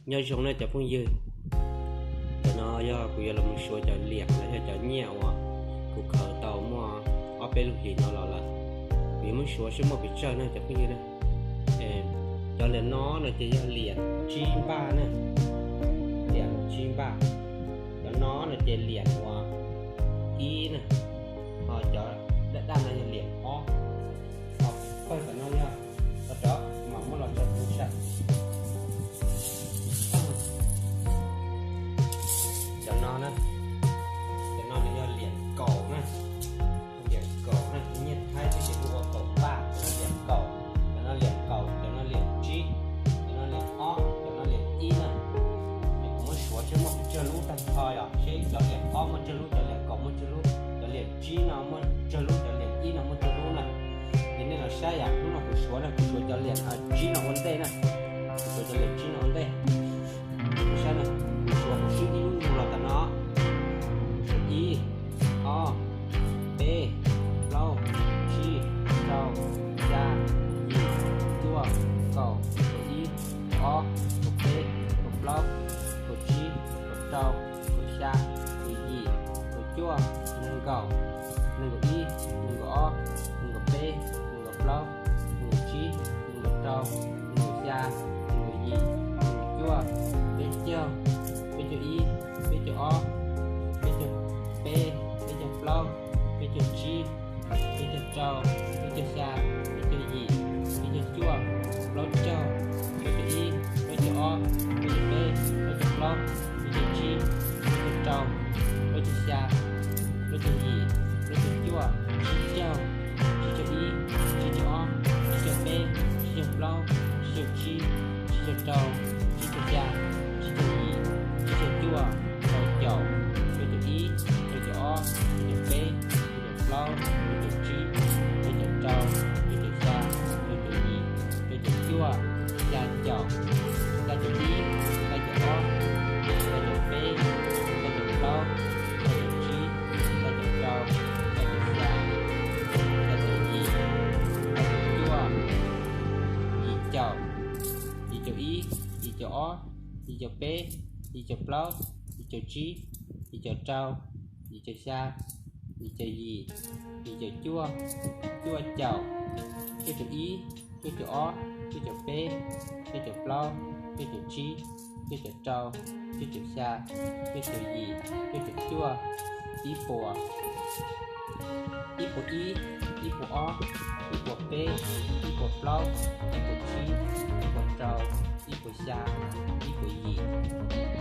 Nyob zoo na cov phooj ywg, cov no yog kuv yuav los mus suav cov liam los yog cov nyiaj uas kuv khaws tau muaj ob peb lub hlis no los lawm. Kuv yuav muab suav seb muaj pes tsawg na cov phooj ywg na. Cov liam no no ces yog liam tsib npaj na, liam tsib npaj. Cov no no ces liam uas ib na, ho cov daj daj no yog liam ob. Ho pawg tom no yog, tau rov mam muab los tso kuv saib. Cov no na, cov no nws yog liam kaum na, liam kaum na, nyiaj Thaib twb tsis hu ua kaum npaj, cov no liam kaum, cov no liam kaum, cov no liam tsib, cov no liam ob, cov no liam ib na. Ces kuv muab suav seb muaj pes tsawg lub tag nrho yom, seb cov liam ob muaj tsawg lub, cov liam kaum muaj tsawg lub, cov liam tsib no muaj tsawg lub, cov liam ib no muaj tsawg lub na. Ces nej los saib yom, hnub no kuv suav na, kuv suav cov liam tsib no ua ntej na, kuv suav cov liam tsib no ua ntej. Saib na, kuv suav kuv swb ib lub ntug los tom no, ib, ob, peb, plaub, tsib, rau, xya, yim, cuaj, kaum, kaum ib, kaum ob, kaum peb, kaum plaub, kaum tsib, kaum rau, kaum xya, kaum yim, kaum cuaj, nees nkaum, nees nkaum ib, nees nkaum ob, nees nkaum peb, nees nkaum plaub, nees nkaum tsib, nees nkaum rau, nees nkaum xya, nees nkaum yim, nees nkaum cuaj, peb caug, peb caug ib, peb caug ob, peb caug peb, peb caug plaub, peb caug tsib, peb caug rau, peb caug xya, peb caug yim, peb caug cuaj, plaub caug, plaub caug ib, plaub caug ob, plaub caug peb, plaub caug plaub, plaub caug tsib, plaub caug rau, plaub caug xya, plaub caug yim, plaub caug cuaj, tsib caug, tsib caug ib, tsib caug ob, tsib caug peb, tsib caug plaub, tsib caug tsib, tsib caug rau, tsib caug xya, tsib caug yim, tsib caug cuaj, rau caum, rau caum ib, rau caum ob, rau caum peb, rau caum plaub, rau caum tsib, rau caum rau, rau caum xya, rau caum yim, rau caum cuaj, xya caum, xya caum ib, xya caum ob, xya caum peb, xya caum plaub, xya caum tsib, xya caum rau, xya caum xya, xya caum yim, xya caum cuaj, yim caum, yim caum ib, yim caum ob, yim caum peb, yim caum plaub, yim caum tsib, yim caum rau, yim caum xya, yim caum yim, yim caum cuaj, cuaj caum, cuaj caum ib, cuaj caum ob, cuaj caum peb, cuaj caum plaub, cuaj caum tsib, cuaj caum rau, cuaj caum xya, cuaj caum yim, cuaj caum cuaj, ib puas, ib puas ib, ib puas ob, ib puas peb, ib puas plaub, ib puas tsib, ib puas rau, ib puas xya, ib puas yim,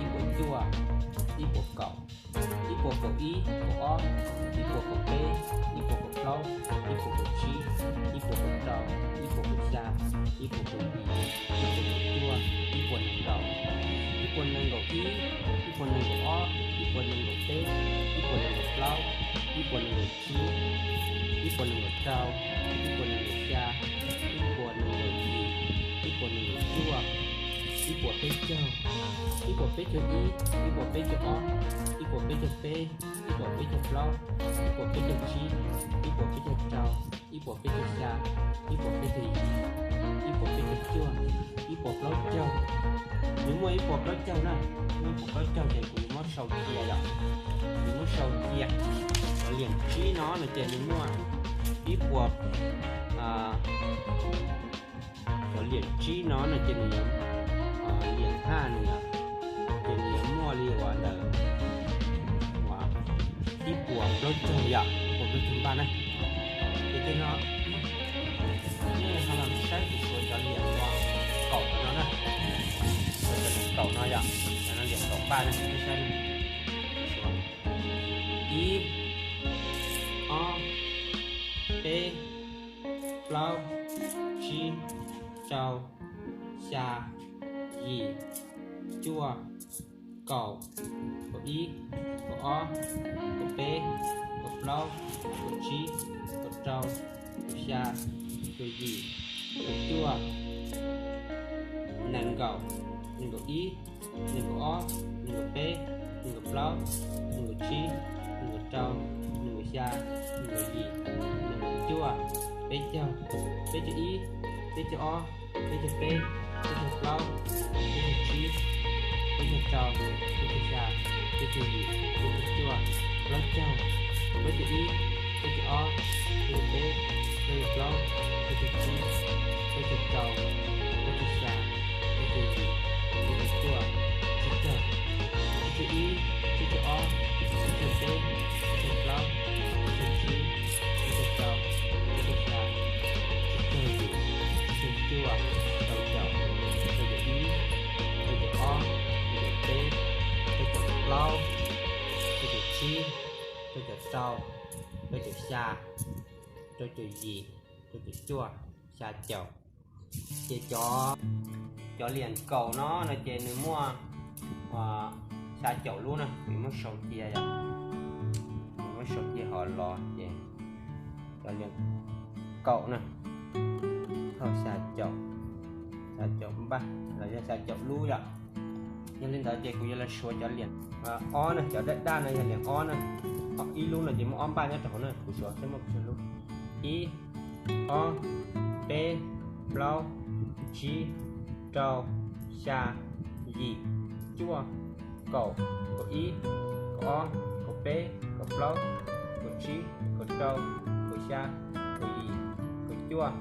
ib puas cuaj, ib puas kaum, ib puas kaum ib, kaum ob, ib puas kaum peb, ib puas kaum plaub, ib puas kaum tsib, ib puas kaum rau, ib puas kaum xya, ib puas kaum yim, ib puas kaum cuaj, ib puas nees nkaum, ib puas nees nkaum ib, ib puas nees nkaum ob, ib puas nees nkaum peb, ib puas nees nkaum plaub, ib puas nees nkaum tsib, ib puas nees nkaum rau, ib puas nees nkaum xya, ib puas nees nkaum yim, ib puas nees nkaum cuaj, ib puas peb caug, ib puas peb caug ib, ib puas peb caug ob, ib puas peb caug peb, ib puas peb caug plaub, ib puas peb caug tsib, ib puas peb caug rau, ib puas peb caug xya, ib puas peb caug yim, ib puas peb caug cuaj, ib puas plaub caug. Nws muaj ib puas plaub caug na, muaj ib puas plaub caug ces kuv yuav muab sau cia yom, kuv yuav muab sau cia. Cov liam tsib no no ces nws muaj ib puas, cov liam tsib no no ces nws, liam haj nws yom, ces nws yuav muaj li uas ntawm uas ib puas plaub caug yom, ib puas plaub caug npaj na. Ces tej no nej ho los saib kuv suav cov liam uas kaum no na, suav cov liam kaum no yom, cov no liam kaum npaj na, nej saib na. Suav ib, ob, peb, plaub, tsib, rau, xya, yim, cuaj, kaum, kaum ib, kaum ob, kaum peb, kaum plaub, kaum tsib, kaum rau, kaum xya, kaum yim, kaum cuaj, nees nkaum, nees nkaum ib, nees nkaum ob, nees nkaum peb, nees nkaum plaub, nees nkaum tsib, nees nkaum rau, nees nkaum xya, nees nkaum yim, nees nkaum cuaj, peb caug, peb caug ib, peb caug ob, peb caug peb, peb caug plaub, peb caug tsib, peb caug xya, peb caug yim, peb caug cuaj, plaub caug, plaub caug ib, plaub caug ob, plaub caug peb, plaub caug plaub, plaub caug tsib, plaub caug rau, plaub caug xya, plaub caug yim, plaub caug cuaj, tsib caug, tsib caug ib, tsib caug ob, tsib caug peb, tsib caug plaub, tsib caug tsib, tsib caug rau, tsib caug xya, tsib caug yim, tsib caug cuaj, rau caum, rau caum ib, rau caum ob, rau caum peb, rau caum plaub, rau caum tsib, rau caum rau, rau caum xya, rau caum yim, rau caum cuaj, xya caum. Ces cov, cov liam kaum no no ces nws muaj xya caum lub na, kuv muab sau cia yom, kuv muab sau cia hov los ces cov liam kaum na, thauj xya caum, xya caum npaj los yog xya caum lub yom. Yog li ntawd ces kuv yuav los suav cov liam ob na, cov daj daj no yog liam ob na, ib lub no ces muaj ob npaj nyob rau hauv na, kuv suav thiab muaj kuv tsawg lub. Ib, ob, peb, plaub, tsib, rau, xya, yim, cuaj, kaum, kaum ib, kaum ob, kaum peb, kaum plaub, kaum tsib, kaum rau, kaum xya, kaum yim, kaum cuaj,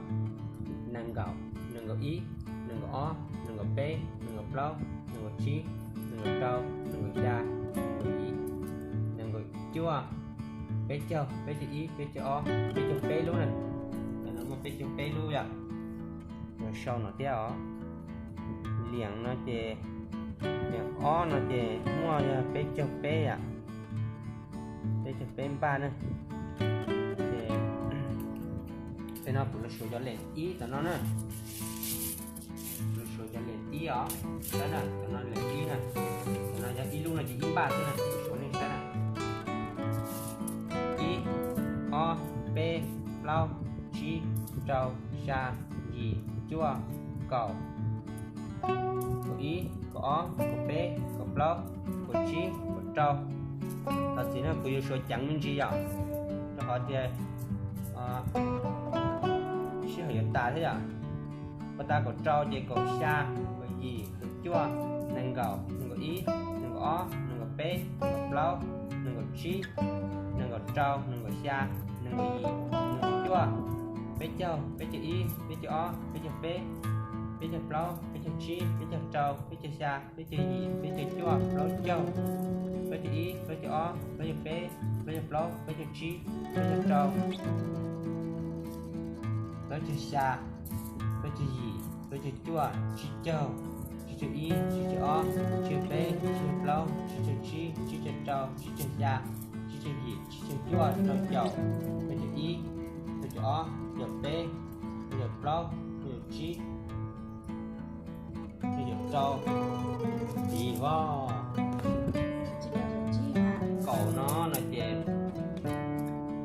nees nkaum, nees nkaum ib, nees nkaum ob, nees nkaum peb, nees nkaum plaub, nees nkaum tsib, nees nkaum rau, nees nkaum xya, nees nkaum yim, nees nkaum cuaj, peb caug, peb caug ib, peb caug ob, peb caug peb lub na. Cov no muaj peb caug peb lub yom. Yuav sau no thiab os. Liam no ces, liam ob no ces muaj yog peb caug peb yom, peb caug peb npaj na. Ces, ces no kuv los suav cov liam ib tom no na. Los suav cov liam ib os, saib na, cov no liam ib na. Cov no yog ib lub no ces ib npaj xwb na, kuv suav nej saib na. Ib, ob, peb, plaub, tsib, rau, xya, yim, cuaj, kaum, kaum ib, kaum ob, kaum peb, kaum plaub, kaum tsib, kaum rau. Thov txim no kuv yuav suav ceev me ntsis yom, rau qhov tias sij hawm yuav tas thiab yom. Pas tas kaum rau ces kaum xya, kaum yim, kaum cuaj, nees nkaum, nees nkaum ib, nees nkaum ob, nees nkaum peb, nees nkaum plaub, nees nkaum tsib, nees nkaum rau, nees nkaum xya, nees nkaum yim, nees nkaum cuaj, peb caug, peb caug ib, peb caug ob, peb caug peb, peb caug plaub, peb caug tsib, peb caug rau, peb caug xya, peb caug yim, peb caug cuaj, plaub caug, plaub caug ib, plaub caug ob, plaub caug peb, plaub caug plaub, plaub caug tsib, plaub caug rau, plaub caug xya, plaub caug yim, plaub caug cuaj, tsib caug, tsib caug ib, tsib caug ob, tsib caug peb, tsib caug plaub, tsib caug tsib, tsib caug rau, tsib caug xya, tsib caug yim, tsib caug cuaj, rau caum, rau caum ib, rau caum ob, rau caum peb, rau caum plaub, rau caum tsib, rau caum rau, tiv vog. Kaum no no ces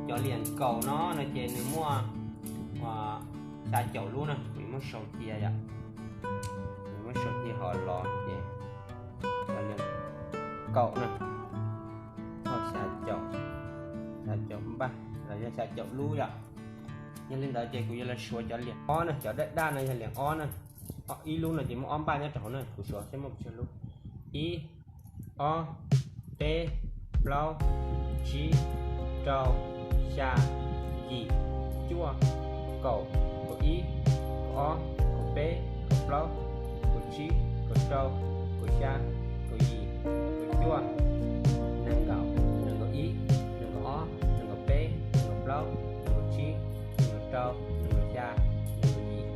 cov liam kaum no no ces nws muaj xya caum lub na, kuv muab sau cia yom, kuv muab sau cia hov los ces cov liam kaum na, muaj xya caum, xya caum npaj los yog xya caum lub yom. Yog li ntawd ces kuv yuav los suav cov liam ob na, cov daj daj no yog liam ob na, ib lub no ces muaj ob npaj nyob rau hauv na, kuv suav thiab muaj kuv tsawg lub. Ib, ob, peb, plaub, tsib, rau, xya, yim, cuaj, kaum, kaum ib, kaum ob, kaum peb, kaum plaub, kaum tsib, kaum rau, kaum xya, kaum yim, kaum cuaj, nees nkaum, nees nkaum ib, nees nkaum ob, nees nkaum peb, nees nkaum plaub, nees nkaum tsib, nees nkaum rau, nees nkaum xya, nees nkaum yim,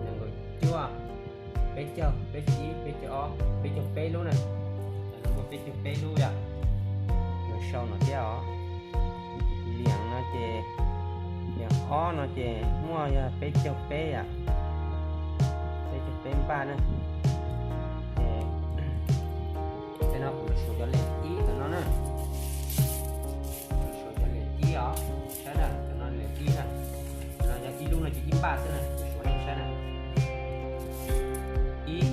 nees nkaum cuaj, peb caug, peb caug ib, peb caug ob, peb caug peb lub na. Cov no muaj peb caug peb lub yom. Yuav sau no thiab os. Liam no ces, liam ob no ces muaj yog peb caug peb yom, peb caug peb npaj na. Ces tej no kuv los suav cov liam ib tom no na. Kuv los suav cov liam ib os, saib na, cov no liam ib na. Cov no yog ib lub no ces ib npaj xwb na, kuv suav nej saib na. Ib,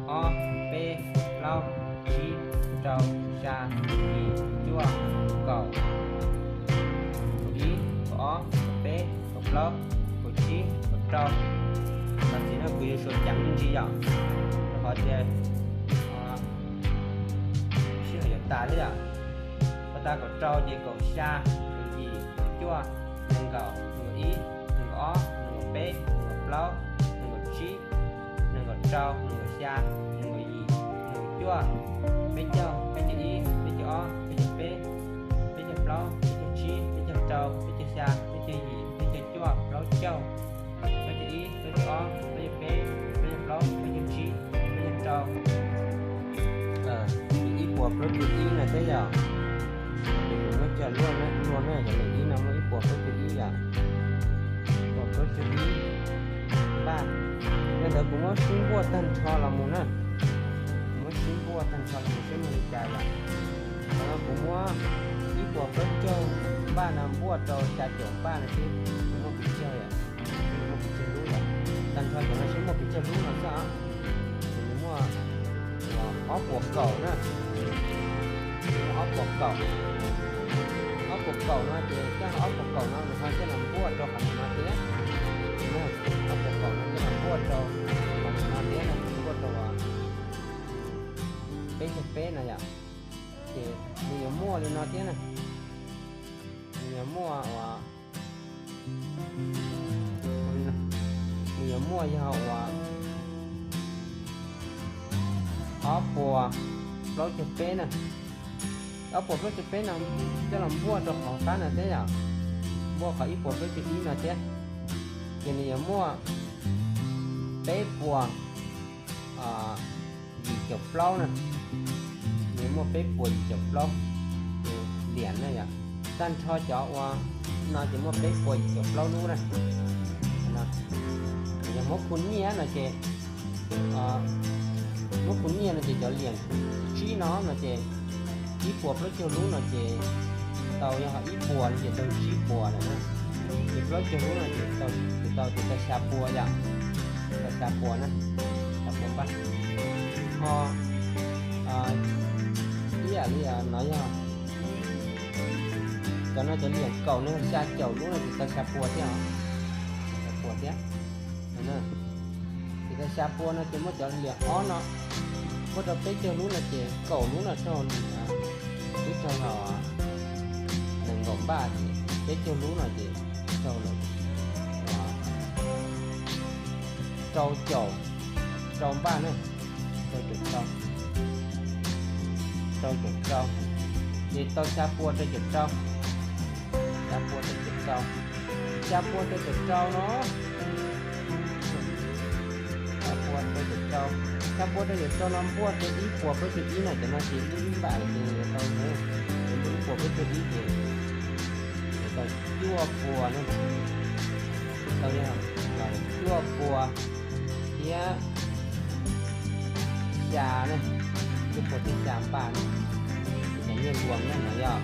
ob, peb, plaub, tsib, rau, xya, yim, cuaj, kaum, kaum ib, kaum ob, kaum peb, kaum plaub, kaum tsib, kaum rau. Tam sim no kuv yuav suav ceev me ntsis yom, rau qhov tias, o, tas thiab yom. Ua tas kaum rau ces kaum xya, kaum yim, kaum cuaj, nees nkaum, nees nkaum ib, nees nkaum ob, nees nkaum peb, nees nkaum plaub, nees nkaum tsib, nees nkaum rau, nees nkaum xya, nees nkaum yim, nees nkaum cuaj, peb caug, peb caug ib, peb caug ob, peb caug peb, peb caug plaub, peb caug tsib, peb caug rau, peb caug xya, peb caug yim, peb caug cuaj, plaub caug, plaub caug ib, plaub caug ob, plaub caug peb, plaub caug plaub, plaub caug tsib, plaub caug rau, ib puas plaub caug ib no thiab yom. Kuv muab coj luaj na, yog lawm ib no muaj ib puas plaub caug ib yom. Ib puas plaub caug ib npaj. Yog ntawd kuv muab sib npuaj tag nrho los mus na. Kuv muab sib npuaj tag nrho los mus seb muaj li cas yom. Qhov no kuv muab ib puas plaub caug npaj no npuaj rau xya caum npaj no seb muaj pes tsawg yom. Muaj pes tsawg lub yom. Tag nrho cov no seb muaj pes tsawg lub no xwb os. Ces nws muaj ob puas kaum na. Nws muaj ob puas kaum. Ob puas kaum no ces coj ob puas kaum no nws ho coj los npuaj rau qhov no thiab. Ob puas kaum no coj los npuaj rau qhov no thiab, npuaj rau peb caug peb no yom. Ces nws yuav muaj li no thiab na. Nws yuav muaj uas, nws yuav muaj yog uas ob puas plaub caug peb na. Ob puas plaub caug peb no coj los npuaj rau qhov qab no thiab yom. Npuaj qhov ib puas plaub caug ib no thiab. Ces nws yuav muaj peb puas yim caum plaub na. Nws muaj peb puas yim caum plaub liam na yom. Tag nrho cov uas no ces muaj peb puas yim caum plaub lub na. Yog muab khu nyiaj no ces, muab khu nyiaj no ces cov liam tsib no no ces ib puas plaub caug lub no ces tau yog ib puas no ces tau tsib puas lawm na. Ces plaub caug lub no ces tau, tau ces tau xya puas yom. Tau xya puas na, xya puas npaj. Ho ib yam li no yog cov no cov liam kaum no xya caum lub no ces tau xya puas thiab os. Xya puas thiab. Ces tau xya puas no ces muab cov liam ob no muab rau peb caug lub no ces kaum lub no raug li, twb raug los nees nkaum npaj ces peb caug lub no ces raug lawm rau caum rau npaj na. Rau caum rau, rau caum rau, ces tau xya puas rau caum rau. Xya puas rau caum rau, xya puas rau caum rau no. Xya puas rau caum rau, xya puas rau caum rau no npuaj rau ib puas plaub caug ib no, cov no ces ib npaj lawm ces tau, ces npuaj ib puas plaub caug ib ces tau cuaj puas na. Tau yog cuaj puas thiab xya na, cuaj puas thiab xya npaj na. Ces nyiaj luam na no yog,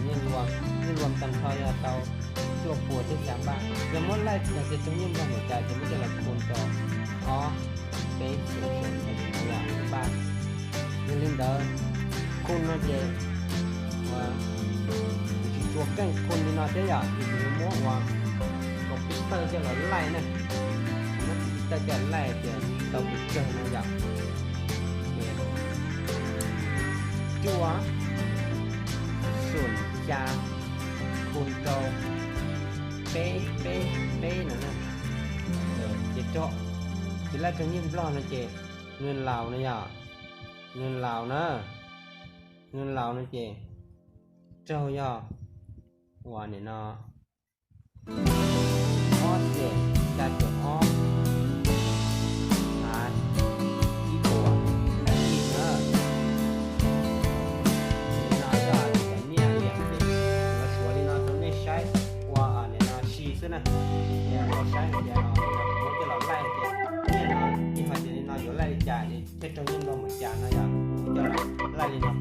nyiaj luam, nyiaj luam tag nrho yog tau cuaj puas thiab xya npaj. Yog muab laij no ces raug nyiaj npaj mus cas ces muab coj los khu rau ob peb xya no yog npaj. Yog li ntawd khu no ces tsis tshua keej khu li no thiab yom, ces kuv yuav muab ua kaum pib tawj coj los laij na. Muab kaum pib tawj coj los laij tias tau pes tsawg no yom. Ces cuaj xoom xya khu rau peb peb peb no na. Ces raug, ces laij raug nyiaj nplog no ces nws laus no yom, nws laus na, nws laus no ces raug yog uas nim no ob xees xya caum ob xav ib puas na. Li no yog cov nyiaj liam ces kuv yuav suav li no rau nej saib ua nim no si xwb na. Saib hais tias kuv muab coj los laij tias nyiaj no, nyiaj hais tias li no yuav laij li cas es thiaj raug nyiaj nplog mus cas no yom. Kuv coj los laij li no.